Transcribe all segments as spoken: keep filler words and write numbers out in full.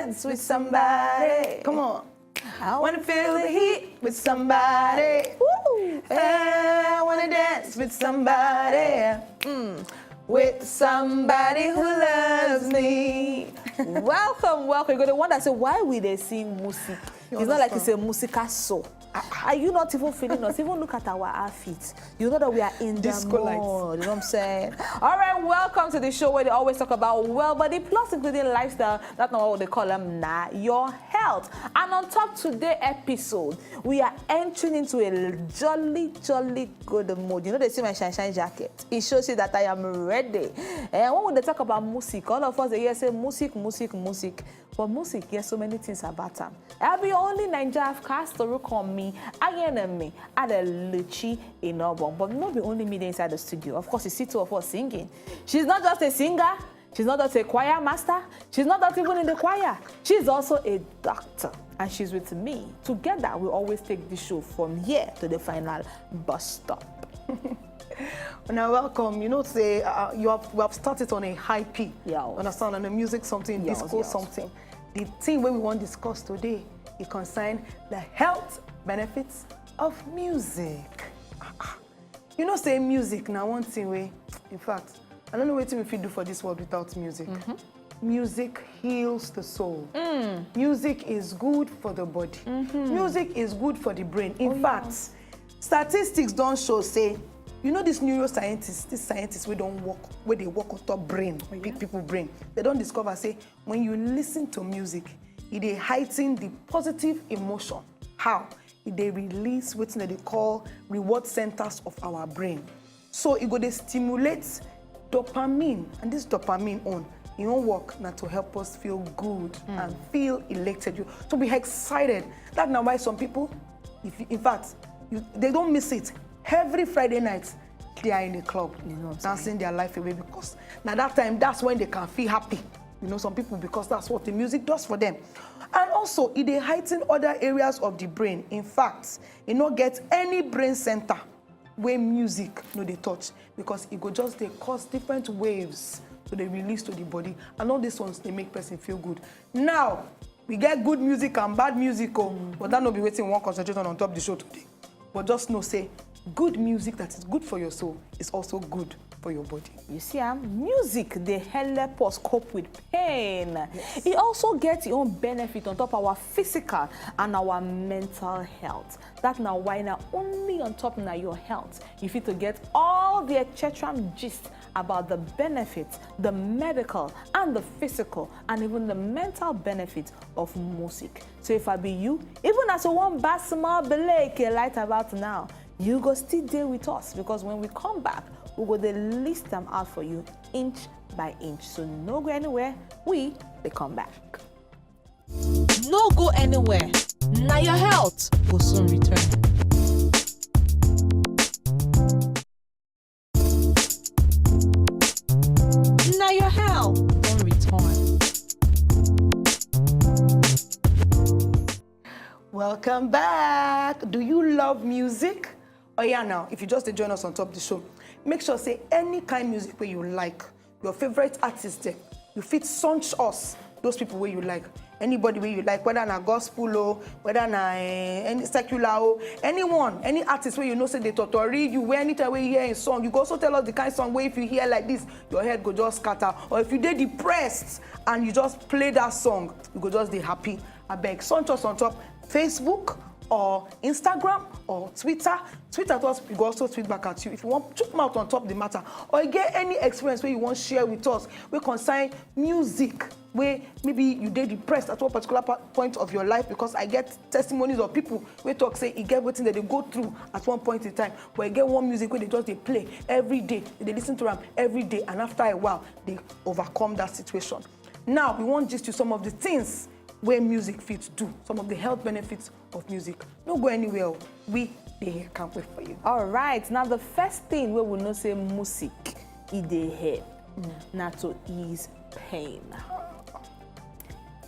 dance with somebody. Come on. I wanna feel the heat with somebody. Woo! I wanna dance with somebody. Mm. With somebody who loves me. Welcome, welcome. You go to wonder say why we dey sing music. It's not like it's a musical show. Are you not even feeling us? Even look at our outfits. You know that we are in the mood. You know what I'm saying? All right, welcome to the show where they always talk about well body plus including lifestyle. That's not what they call them now. Your health. And on top today episode, we are entering into a jolly, jolly good mood. You know they see my shine shine jacket. It shows you that I am ready. And when they talk about music, all of us they hear say music, music, music. But music, yes, so many things about am. I be only Naija have cast to look on me. I enemy, I the luchi in Obon. But not be only me dey inside the studio. Of course, you see two of us singing. She's not just a singer. She's not just a choir master. She's not just even in the choir. She's also a doctor. And she's with me. Together, we always take the show from here to the final bus stop. Now, welcome. You know, say uh, you have we have started on a high P. Yeah. Understand? And the music something, disco something. The thing where we want to discuss today, it concern the health benefits of music. Ah, ah. You know, say music now one thing way. In fact, I don't know what we fit do for this world without music. Mm-hmm. Music heals the soul. Mm. Music is good for the body. Mm-hmm. Music is good for the brain. In oh, fact, yeah. Statistics don't show say, you know, these neuroscientists, these scientists we don't work, where they work on top brain, oh, yeah? People brain. They don't discover say when you listen to music, it they heighten the positive emotion. How? It they release what they call reward centers of our brain. So it go they stimulate dopamine, and this dopamine on it won't work now to help us feel good mm. And feel elated, you to be excited. That's now why some people, if in fact, you, they don't miss it. Every Friday night, they are in the club, you know, dancing their life away because now that time, that's when they can feel happy. You know, some people because that's what the music does for them. And also, it they heighten other areas of the brain. In fact, it not get any brain center where music no they touch because it go just they cause different waves to they release to the body, and all these ones they make person feel good. Now we get good music and bad music, oh, mm-hmm. But that no be waiting one concentration on top the show today. But just know say good music that is good for your soul is also good for your body. You see, um, music they help us cope with pain. Yes. It also gets its own benefit on top our physical and our mental health. That now why now only on top now your health you fit to get all the et cetera gist about the benefits, the medical and the physical and even the mental benefits of music. So if I be you, even as a one bad small beleke light about now, you go still there with us because when we come back, we go they list them out for you inch by inch. So no go anywhere, we they come back. No go anywhere. Now your health will soon return. Now your health will return. Welcome back. Do you love music? Oh yeah, now if you just join us on top of the show, make sure say any kind of music where you like, your favorite artist, eh, you fit search us those people where you like. Anybody where you like, whether na gospel or whether na eh, any secular or anyone, any artist where you know say they totori you, where anytime where you hear a song, you go also tell us the kind of song where if you hear like this, your head go just scatter. Or if you dey depressed and you just play that song, you go just be happy. I beg, search us on top Facebook or Instagram or Twitter. Tweet at us, we go also tweet back at you. If you want to mouth on top the matter or you get any experience where you want to share with us, we concern music, where maybe you dey depressed at one particular point of your life, because I get testimonies of people where talk say e get wetin dem dey go through at one point in time, but e get one music where they just they play every day, they listen to them every day, and after a while, they overcome that situation. Now, we want just to some of the things where music fits do, some of the health benefits of music. No go anywhere. We they here can't wait for you. All right. Now, the first thing we will know say music, it they help. Mm. Now to ease pain.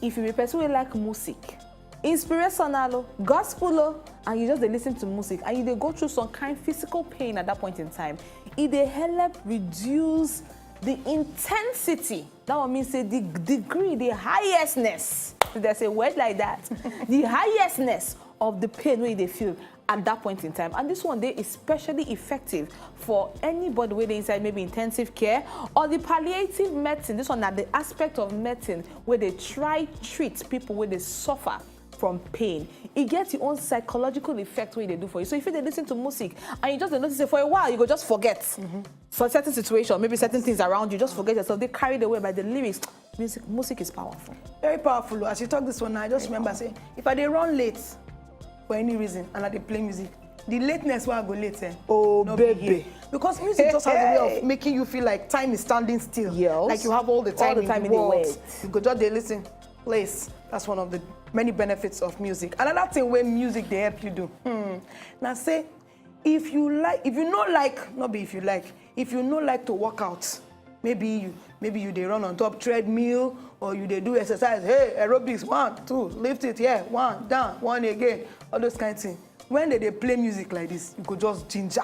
If you be person who like music, inspirational, gospel, and you just dey listen to music, and you they go through some kind of physical pain at that point in time, it they help reduce the intensity. That one means say the degree, the highestness There's a word like that. The highestness of the pain wey you dey feel at that point in time. And this one dey especially effective for anybody wey dey inside maybe intensive care or the palliative medicine. This one na the aspect of medicine wey dey try treat people wey dey suffer from pain. E get your own psychological effect wey e dey do for you. So if you dey listen to music and you just dey notice say for a while you go just forget. For certain situation, maybe certain things around you, just forget yourself. Dey carried away by the lyrics. Music, music is powerful. Very powerful. As you talk this one now, I just remember say if I dey run late for any reason and I dey play music, the lateness wey I go late, eh, Oh, no baby. Be here. Because music just has a way Hey. Of making you feel like time is standing still. Yes. Like you have all the All time, the in time the in the world. world. You go just dey listen. Place. That's one of the many benefits of music. Another thing wey music dey help you do. Hmm. Now say, if you like, if you no like, not be if you like, if you no like to work out, maybe you maybe you dey run on top treadmill or you dey do exercise. Hey, aerobics, one, two, lift it, yeah, one, down, one again, all those kind of things. When they dey play music like this, you go just ginger.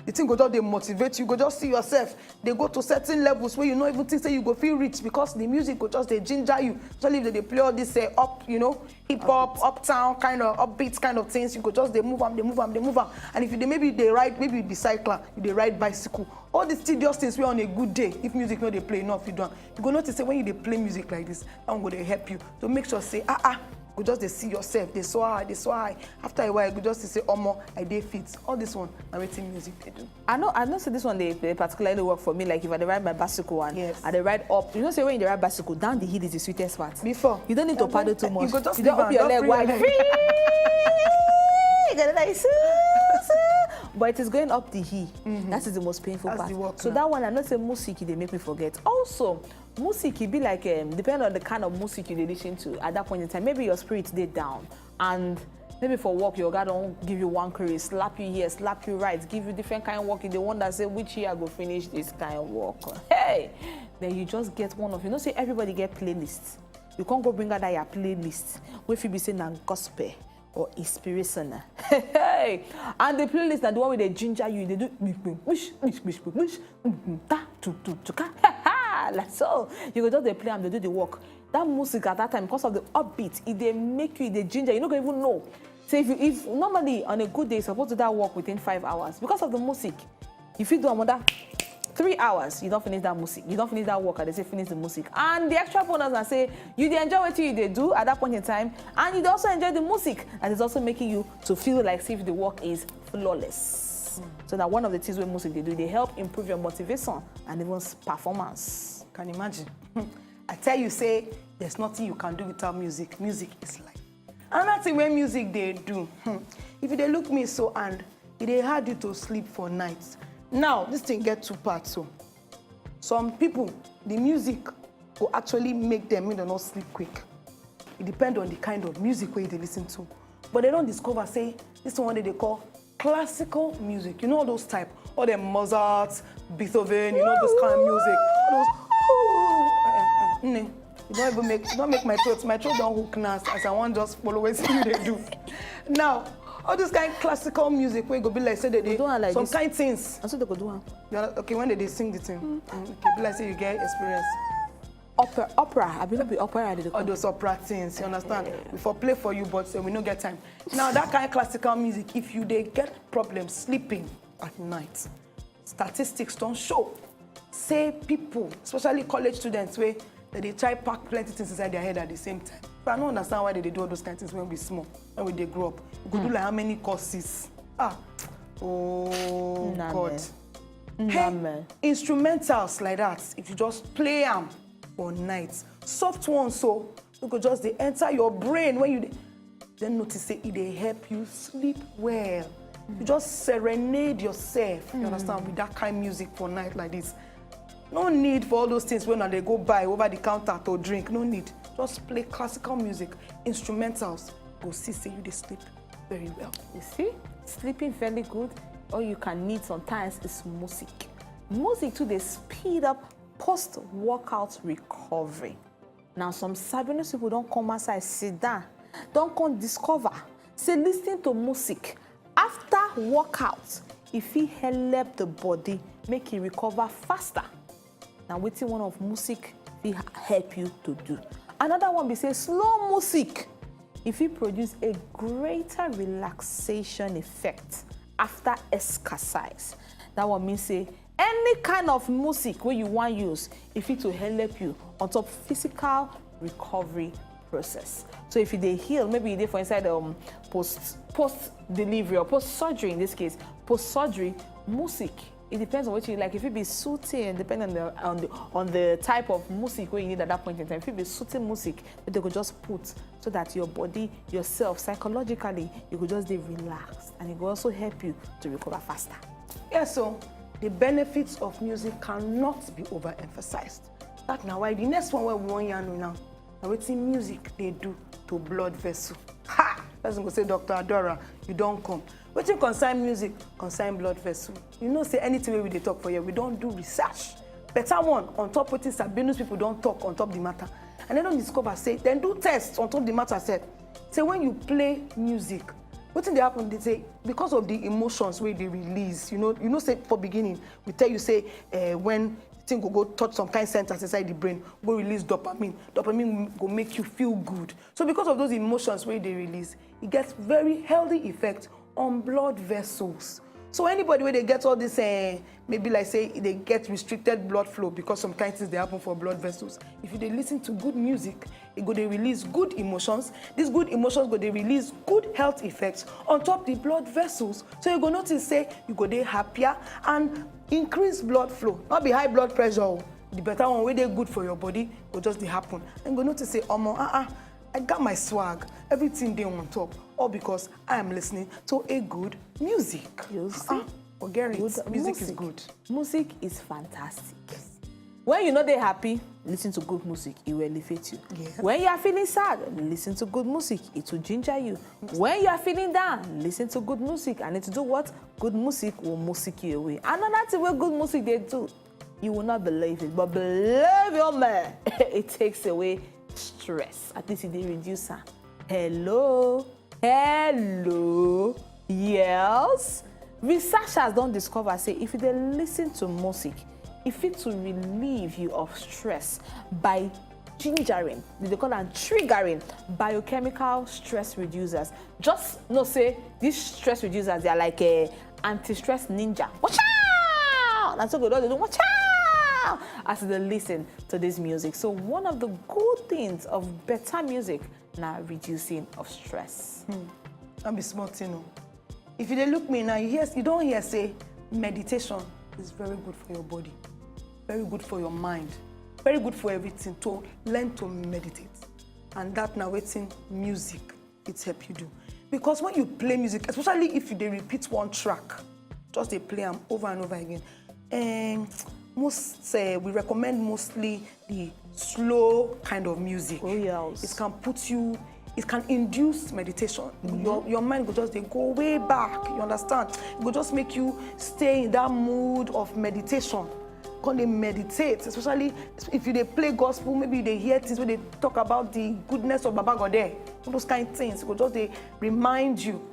The thing go just dey motivate you, you go just see yourself dey go to certain levels where you no even think say you go feel reach because the music go just dey ginger you. Especially if they dey play all this uh, up, you know, hip hop, uptown kind of upbeat kind of things. You go just dey move am, dey move am, dey move am. And if you dey maybe you dey ride, maybe you be cycler, you dey ride bicycle. All these tedious things wey on a good day, if music no dey play enough, you do am. You go notice say when you dey play music like this, that one go dey help you to make sure say ah ah, go just dey see yourself dey so high, dey so high. After a while, you go just see say omo, I dey fit. All this one na wetin music dey do. I know, I know. So this one dey, dey particularly work for me. Like if I dey ride my bicycle and Yes. I dey ride up, you know, say when you dey ride bicycle, down the hill is the sweetest part. Before. You don't need to Yeah, paddle but too much. You go just You leave don't open am, your just leg free wide. leg. Free. You gotta like, "Soo, soo." But it is going up the hill. That is the most painful That's part. The work So now. That one, I know say music, they make me forget. Also, music, it be like um, depending on the kind of music you dey listen to at that point in time. Maybe your spirit dey down and maybe for work your oga don give you one query, slap you here, slap you right, give you different kind of work. You dey wonder say which year I go finish this kind of work. Hey, then you just get one of, you know say everybody get playlist. You can't go bring out that your playlist. Wey fit be say na gospel or inspirational. Hey, and the playlist na the one wey dey ginger you. They do bish bish bish bish bish bish, mm, mm, ta tu tu tu ka. Like so, you go just dey play am, dey do the work. That music at that time, because of the upbeat, it dey make you, it dey ginger. You no go even know. Say if you, if normally on a good day, you suppose do that work within five hours because of the music. You fit do another three hours, you don finish that music, you don finish that work, and they say finish the music. And the extra bonus na say you dey enjoy wetin you dey do at that point in time, and you dey also enjoy the music that is also making you to feel like say the work is flawless. So na one of the things wey music dey do, dey help improve your motivation and even s- performance. Can imagine. I tell you, say there's nothing you can do without music. Music is life. Another thing wey music dey do, hmm, if you dey look me so and e dey hard you to sleep for night. Now, this thing get two parts. So some people, the music go actually make them make them not sleep quick. It depends on the kind of music wey you dey listen to. But they don discover say this one wey they dey call classical music. You know all those type, all the Mozart, Beethoven, you know this kind of music. All those, eh, eh, eh, nne, you don't even make, you don't make my throat. My throat don hook now as I wan just follow wetin you dey do. Now, all this kind classical music wey go be like say they dey Do am like some this. Kind things. And so they go do am. You know, okay, when they dey sing the thing, mm, okay, be like say you get experience. Opera, opera. I believe be opera. They All those opera things, you understand? We for play for you, but uh, we no get time. Now that kind of classical music, if you dey get problem sleeping at night, statistics don show say people, especially college students, wey they dey try pack plenty things inside their head at the same time. But I don't understand why they dey do all those kind of things when we small, when we dey grow up. We go do like how many courses? Ah, oh Nah, God. man. Hey, Nah, man. Instrumentals like that, if you just play am for night, soft ones, so you go just dey enter your brain when you dey, then notice say e dey help you sleep well. You just serenade yourself, you understand, with that kind music for night like this. No need for all those things when they go buy over the counter to drink. No need. Just play classical music, instrumentals. Go see say you dey sleep very well. You see, sleeping fairly good, all you can need sometimes is music. Music too dey speed up post workout recovery. Now some Sabinus people don come outside, sit down, don come discover say listening to music after workout, e fit help the body make e recover faster. Na wetin one of music fit help you to do. Another one be say slow music, e fit produce a greater relaxation effect after exercise. That one mean say any kind of music wey you wan use, e fit to help you on top physical recovery process. So if you dey heal, maybe you dey for inside um, post post delivery or post surgery, in this case post surgery, music, it depends on what you like. If it be soothing, depending on the on the on the type of music wey you need at that point in time, if it be soothing music, wey they go just put so that your body, yourself, psychologically, you go just dey relaxed, and it go also help you to recover faster. Yes, so the benefits of music cannot be overemphasized. That na why the next one wey we wan yarn now na wetin music dey do to blood vessel. Ha! Person go say, "Doctor Adora, you don come." Wetin concern music concern blood vessel. You know say anything wey we dey talk for here, we don do research. Better one on top wetin Sabinus people don talk on top the matter. And dem don discover say, dem do test on top the matter sef. Say when you play music, wetin dey happen, they say because of the emotions wey dey release. You know, you know say for beginning, we tell you say uh, when thing go go touch some kind centers inside the brain, go release dopamine. Dopamine go make you feel good. So because of those emotions wey dey release, e get very healthy effect on blood vessels. So anybody wey dey get all this, uh, maybe like say e dey get restricted blood flow because some kind things dey happen for blood vessels. If you dey listen to good music, e go dey release good emotions. These good emotions go dey release good health effects on top the blood vessels. So you go notice say you go dey happier and increase blood flow. Not be high blood pressure o. The better one wey dey good for your body go just dey happen. And you go notice say, "Omo, ah ah, I got my swag. Everything dey on top." All because I am listening to a good music. You see? Ah, forget it. Good Music is music. Good. Music is fantastic. When you no dey happy, listen to good music, it will elevate you. Yes. When you are feeling sad, listen to good music, it will ginger you. When you are feeling down, listen to good music, and it will do what? Good music will music you away. Another thing wey good music dey do, you will not believe it, but believe your man, it takes away stress. At least it dey reduce am. Hello, hello, yes. Researchers don discover say if you dey listen to music, e fit to relieve you of stress by gingering, they dey call am triggering, biochemical stress reducers. Just know say these stress reducers, they are like a anti-stress ninja. Watch out! And so go down, watch out! As they listen to this music. So one of the good things of better music na reducing of stress. No be small thing o. If you dey look me now, you hear, you don hear say meditation is very good for your body, very good for your mind, very good for everything. To learn to meditate, and that na wetin music it help you do. Because when you play music, especially if you dey repeat one track, just dey play am over and over again. Um, most uh, we recommend mostly the slow kind of music. Oh, yes. It can put you, it can induce meditation. Your your mind go just dey go way back. You understand? It go just make you stay in that mood of meditation. Come dey meditate, especially if you dey play gospel, maybe you dey hear things wey dey talk about the goodness of Baba God there. All those kind things go just dey remind you.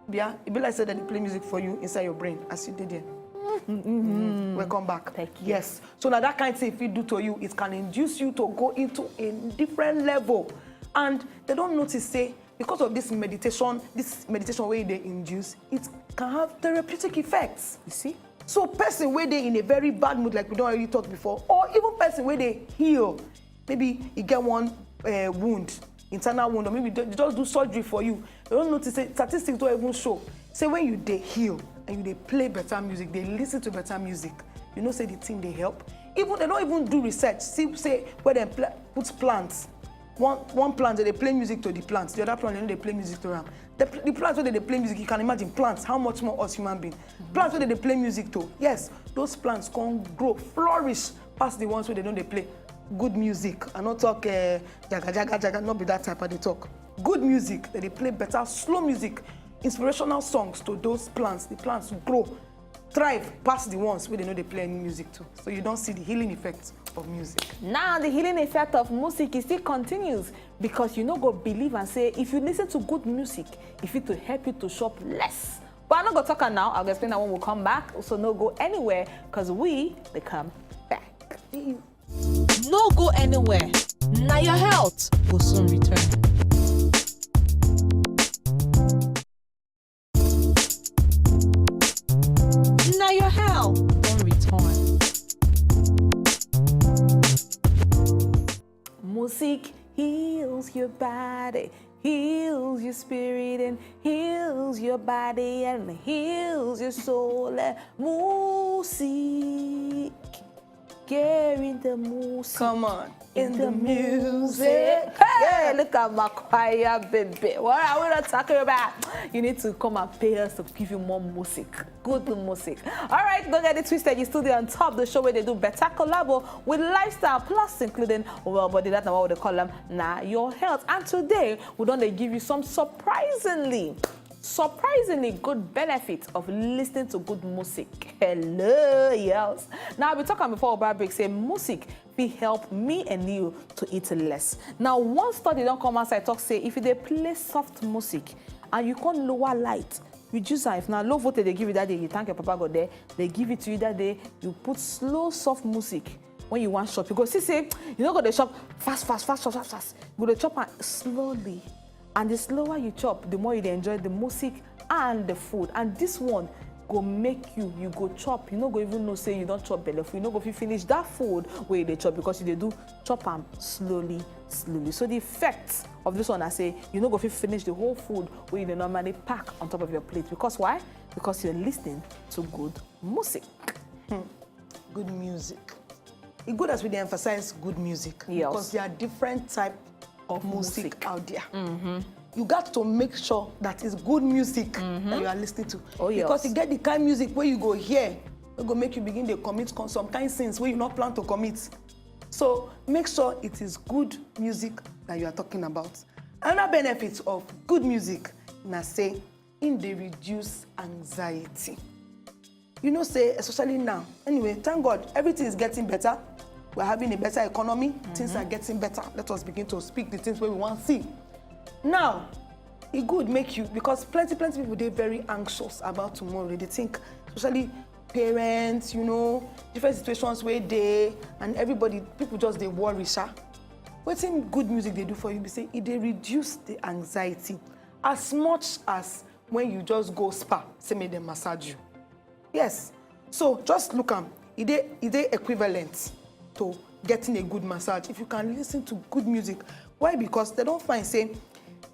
Yeah, e be like say dem dey play music for you inside your brain as you dey there. Welcome back. Thank you. Yes. So now that kind thing, if it do to you, it can induce you to go into a different level. And they don't notice say because of this meditation, this meditation wey dey induce, it can have therapeutic effects. You see? So person wey dey in a very bad mood, like we don already talk before, or even person wey dey heal, maybe e get one uh, wound, internal wound, or maybe they just do surgery for you. You don't notice say statistics don't even show. Say when you dey heal and you dey play better music, dey listen to better music, you know say the thing dey help. Even they don't even do research. See say where dem pl- put plants. One one plant dey play music to the plant, the other plant dey play music to am. The, the plant wey dey play music, you can imagine plants. How much more us human being? Plants wey dey play music to, yes, those plants can grow, flourish past the ones wey dey no dey play good music. I no talk uh, jaga jaga jaga, not be that type I dey talk. Good music, they dey play better slow music, inspirational songs to those plants. The plants grow, thrive past the ones wey dey no dey play any music to. So you don see the healing effects of music. Now the healing effect of music, it still continues, because you no go believe and say if you listen to good music, e fit to help you to shop less. But I no go talk am now. I'll explain that when we come back. So no go anywhere, because we dey come back. No go anywhere. Na Your health will soon return. Now your health will return. Music heals your body, heals your spirit, and heals your body, and heals your soul. Eh, music, carrying the music. Come on. In the music. Hey, look at my choir, baby. What are we not talking about? You need to come and pay us to give you more music. Good music. All right, don't get it twisted. You still there on top the show where they do better collabo with lifestyle plus including well body. That's what they call them. Now your health. And today we don't they give you some surprisingly, surprisingly good benefit of listening to good music. Hello, yes. Now we talking before we break say music fit help me and you to eat less. Now one study don't come outside talk say if you dey play soft music and you can't lower light, reduce am. If na low voltage they give you that day, you thank your papa God there, they give it to you that day, you put slow soft music. When you want shop, you go see say you no go dey shop fast, fast, fast, fast, fast, fast. You go dey chop am slowly. And the slower you chop, the more you dey enjoy the music and the food. And this one go make you, you go chop. You no go even know say you don't chop belle full. You no go fit finish that food where you dey chop because you dey do chop am slowly, slowly. So the effect of this one, I say, you no go fit finish the whole food where you dey normally pack on top of your plate. Because why? Because you're listening to good music. Good music. E good as we dey emphasize good music. Yes. Because there are different type of music, music. Out there. You got to make sure that it's good music that you are listening to. Oh, yes. Because you get the kind music where you go hear, it go make you begin to commit con- some kind sins where you not plan to commit. So make sure it is good music that you are talking about. Another benefit of good music na say in dey reduce anxiety. You know say, especially now. Anyway, thank God, everything is getting better. We're having a better economy. Things are getting better. Let us begin to speak the things where we want to see. Now, it good make you, because plenty, plenty people dey very anxious about tomorrow. They think, especially parents, you know, different situations where they and everybody, people just dey worry, sha. Wetin good music dey do for you be say e dey reduce the anxiety as much as when you just go spa, say make dem massage you. Yes. So just look am, e dey e dey equivalent to getting a good massage if you can listen to good music. Why? Because they don't find say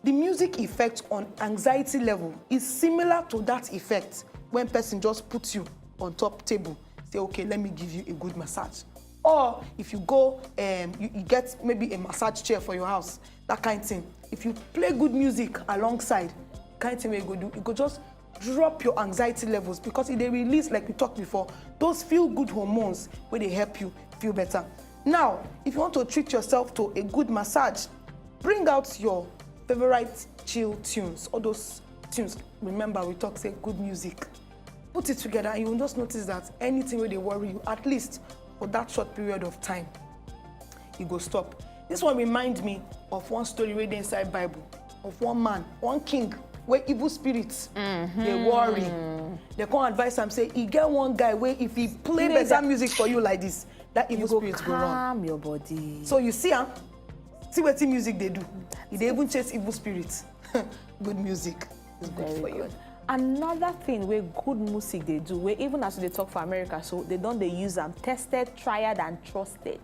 the music effect on anxiety level is similar to that effect when person just put you on top table, say, okay, let me give you a good massage. Or if you go, um, you, you get maybe a massage chair for your house, that kind thing. If you play good music alongside, kind thing wey you go do, you go just drop your anxiety levels because e dey release, like we talked before, those feel good hormones wey dey help you feel better. Now, if you want to treat yourself to a good massage, bring out your favorite chill tunes, all those tunes. Remember, we talk say good music. Put it together and you will just notice that anything wey dey worry you, at least for that short period of time, e go stop. This one remind me of one story wey dey inside Bible of one man, one king wey evil spirits dey worry. They come advise am say e get one guy wey if he play better music for you like this, that evil spirit go run. Calm your body. So you see am, see wetin music dey do. E dey even chase evil spirits. Good music is good for you. Another thing wey good music dey do, wey even as we dey talk for America, so they don dey use am, tested, tried and trusted.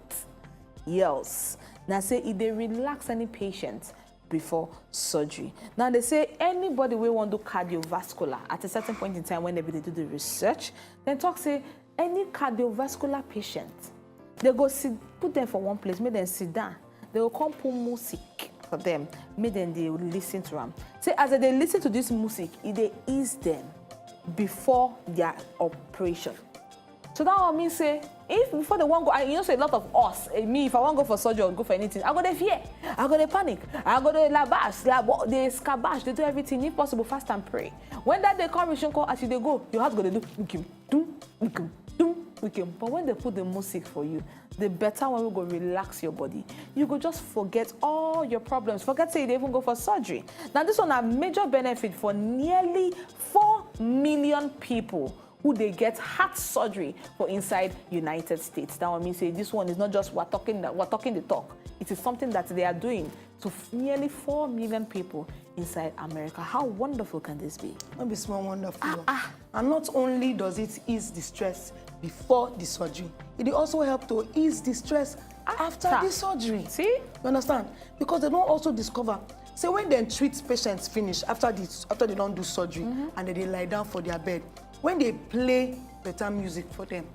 Yes. Na say e dey relax any patient before surgery. Now they say anybody wey wan do cardiovascular at a certain point in time when they be dey do the research, dem talk say any cardiovascular patient, they go sit, put them for one place, make them sit down. They go come put music for them, make them dey listen to am. Say as they dey listen to this music, e dey ease them before their operation. So that one mean say if before they wan go, I, you know say a lot of us, eh, me, if I wan go for surgery or go for anything, I go dey fear, I go dey panic, I go dey labash, labo, dey scabash, dey do everything. If possible, fast and pray. When that day come, reach, come as you dey go, your heart go dey do wikim, dum, wikim, dum, wikim. But when they put the music for you, the better one wey go relax your body. You go just forget all your problems. Forget say you dey even go for surgery. Now this one na major benefit for nearly four million people who dey get heart surgery for inside United States. That one means say this one is not just we're talking, we're talking the talk. It is something that they are doing to f- nearly four million people inside America. How wonderful can this be? No be small wonderful. Ah, ah. And not only does it ease the stress before the surgery, it dey also help to ease the stress after, after the surgery. See? You understand? Because they don't also discover. Say when they treat patients finish after the after they don't do surgery, mm-hmm, and they lie down for their bed, when they play better music for them,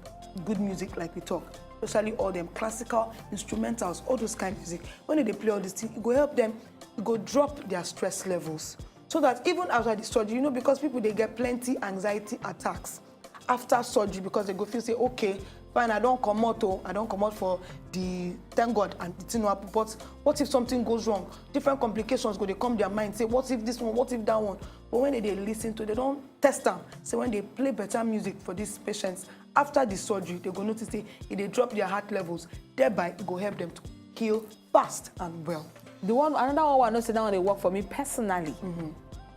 good music like we talk, especially all them classical instrumentals, all those kind of music. When they play all these things, it go help them, it go drop their stress levels. So that even after the surgery, you know, because people they get plenty anxiety attacks after surgery because they go feel say, okay, fine, I don't come out, oh, I don't come out for the thank God and the thing no happen. But what if something goes wrong? Different complications go they come their mind, say, what if this one, what if that one? But when they, they listen to, they don't test them. So when they play better music for these patients after the surgery, they go notice say if they drop their heart levels, thereby it go help them to heal fast and well. The one, another one I know say that one they work for me personally. Mm-hmm.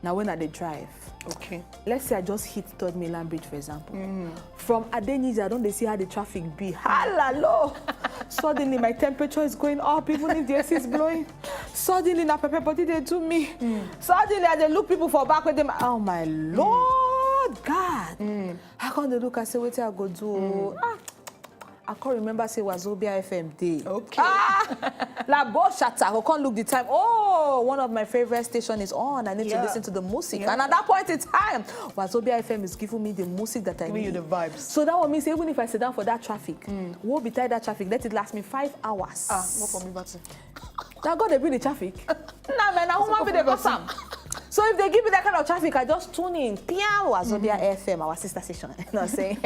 Now when I they drive. Okay. Let's say I just hit Third Mainland Bridge, for example. Mm. From Adeniji, I don't they see how the traffic be. Halalo! Suddenly my temperature is going up, even if the A C is blowing. Suddenly na pepper body they do me. Mm. Suddenly I they look people for back with them. Oh my Lord God! Mm. I come dey look, I say, wetin I go do? Mm. Ah, I can't remember say Wazobia F M day. Okay. Ah, la bo shata. I can't look the time. Oh, one of my favorite station is on. I need yeah. to listen to the music. Yeah. And at that point in time, Wazobia F M is giving me the music that I giving need. Giving you the vibes. So that one means even if I sit down for that traffic, mm. We'll be tired that traffic. Let it last me five hours. Ah, no for me, but now God they bring the traffic. Nah, man, I won't be the person. So if they give me that kind of traffic, I just tune in. Pian Wazobia mm-hmm. F M, our sister station. You know what I'm saying?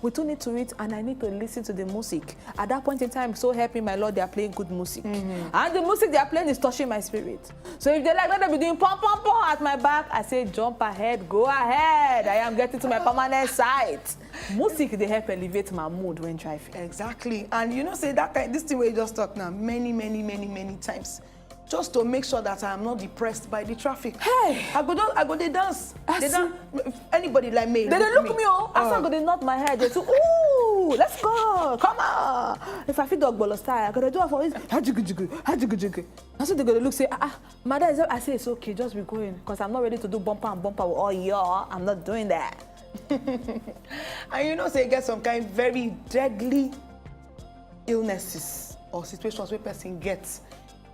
We tune into it and I need to listen to the music. At that point in time, so help me, my Lord, they are playing good music. Mm-hmm. And the music they are playing is touching my spirit. So if they like, let them be doing pom pom pom at my back, I say, jump ahead, go ahead. I am getting to my permanent site. Music they help elevate my mood when driving. Exactly. And you know, say that kind, this thing we just talk now many, many, many, many times. Just to make sure that I am not depressed by the traffic. Hey! I go down, I go they dance. I they dance. Anybody like me. They look, look me, me oh. I go they nod my head. They say, ooh, let's go. Come on. If I feel dog bolo style, I go they do it for this. Hajugujugu, hajugujugu. I said they go to look, say, ah, ah, madam, I say it's okay, just be going. Because I'm not ready to do bumper and bumper with all y'all. I'm not doing that. And you know, say get some kind very deadly illnesses or situations where person gets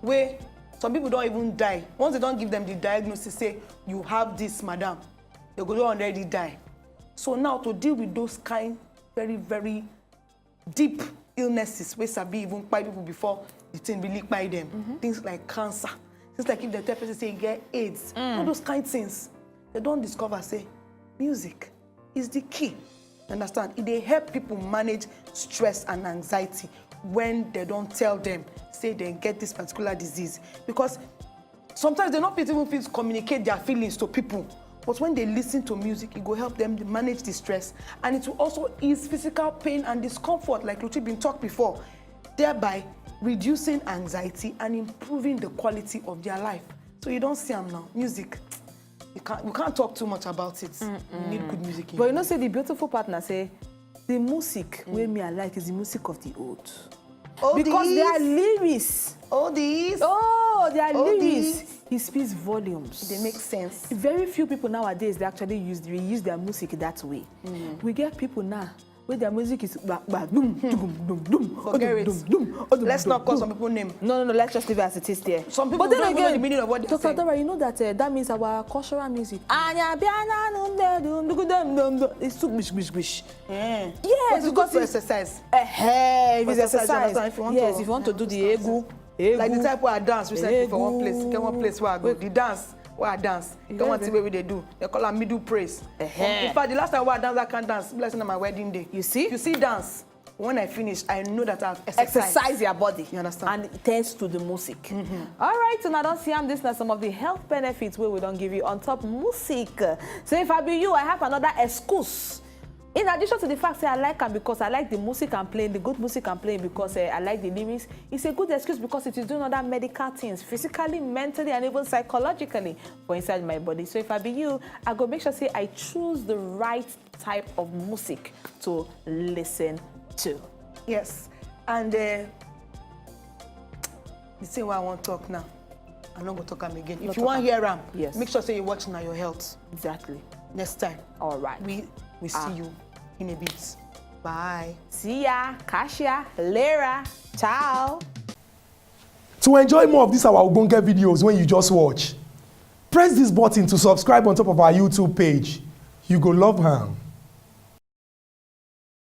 where some people don't even die. Once they don't give them the diagnosis, say you have this, madam, they go already die. So now to deal with those kind very, very deep illnesses, we sabi even kpai people before the thing really kpai them. Mm-hmm. Things like cancer. Things like if the person say you get AIDS, mm. All those kind things. They don't discover, say, music is the key. Understand? It they help people manage stress and anxiety when they don't tell them, say they get this particular disease. Because sometimes they don't fit even fit communicate their feelings to people. But when they listen to music, it will help them manage the stress. And it will also ease physical pain and discomfort, like Luchi been talked before, thereby reducing anxiety and improving the quality of their life. So you don't see them now. Music. You can't, you can't talk too much about it. Mm-mm. You need good music. But you know, say the beautiful partner say, the music mm. Where me I like is the music of the old. Oldies. Because they are lyrics. Oldies. Oh, they are lyrics. It speaks volumes. They make sense. Very few people nowadays, they actually use, they use their music that way. Mm. We get people now where their music is ba, ba, dum, dum, dum, dum, forget it. Dum, dum, dum, let's not call some people name. No, no, no. Let's just leave it as it is there. Some people but then don't again, know the meaning of what they say. Doctor Dora, you know that uh, that means our cultural music. Anya biana num de dum dum dum dum. It's too bish bish bish. Yeah, because it's exercise. Eh, hey, it's exercise. Yes, if you want to do the egu. Like the type where I dance recently for one place. Get one place where I go. The dance where I dance. Get one thing where they do. They call am middle praise. In fact, the last time where I dance that kind dance, blessing on my wedding day. You see? You see dance. When I finish, I know that I've exercised. Exercise your body. You understand? And thanks to the music. Mm-hmm. All right, so now don't see am this now some of the health benefits where we don't give you on top music. So if I be you, I have another excuse. In addition to the fact say I like am because I like the music I'm playing, the good music I'm playing because eh, I like the lyrics, it's a good excuse because it is doing other medical things, physically, mentally, and even psychologically for inside my body. So if I be you, I go make sure say I choose the right type of music to listen to. Yes, and uh, the thing wey I wan talk now, I no go talk am again. If you wan hear am, Yes. make sure say you watch na your health. Exactly. Next time, All right. we we see Ah. you in a bit. Bye. See ya, Kasia, Lera, ciao. To enjoy more of these our ogbonge videos when you just watch, press this button to subscribe on top of our YouTube page. You go love am.